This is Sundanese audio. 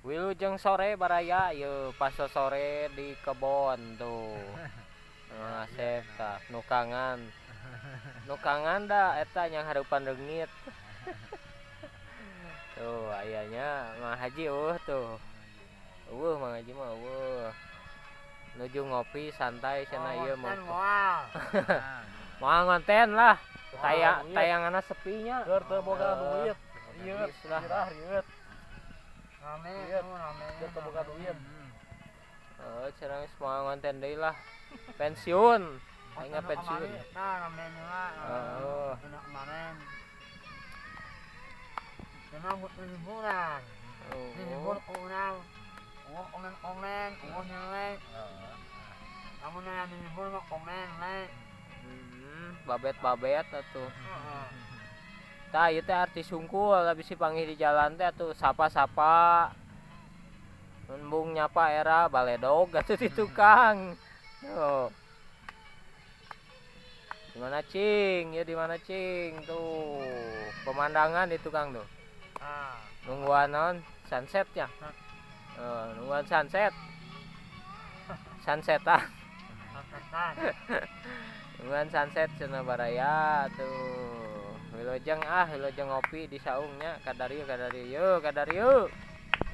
Wilujeng sore, baraya. Yeuh, pas sore di kebon tuh. Mang Asep tah nukangan. Nukangan da eta nyanghareupan reungit. Tuh aya nya Mang Haji euweuh tuh. Euweuh, Mang Haji mah euweuh. Nuju ngopi santai cenah ieu mah. Moal ngonten lah. Tayanganna sepi nya. Keur teu boga duit. Rieut, Geus lah. Sirah rieut. Rame. Rieut. Tuh rame. Keur teu boga duit. Oh, cenah geus moal ngonten deui lah. Pensiun. Aing mah pensiun. Nah, rame juga. Oh. Enak kemarin. Memang butuh hiburan. Dihibur Oh. ku urang. Euweuh komen-komen, euweuh nyelek. Lamun aya dihibur mah komen like. Babet-babet atuh. Heeh. Tah, ieu teh artis hungkul bisi panggih di jalan teh atuh sapa-sapa. Embung nyapa era baledog atuh di tukang. Tuh. Di mana cing? Ya di mana cing? Tuh, pemandangan di tukang tuh. Ah. Nungguan naon? Sunset ya? Oh, nungguan sunset. Sunsetan. Sunsetan. Nungguan sunset cenah, baraya tuh. Wilujeng ah, wilujeng ngopi di saungnya kadarieu kadarieu, yeuh kadarieu.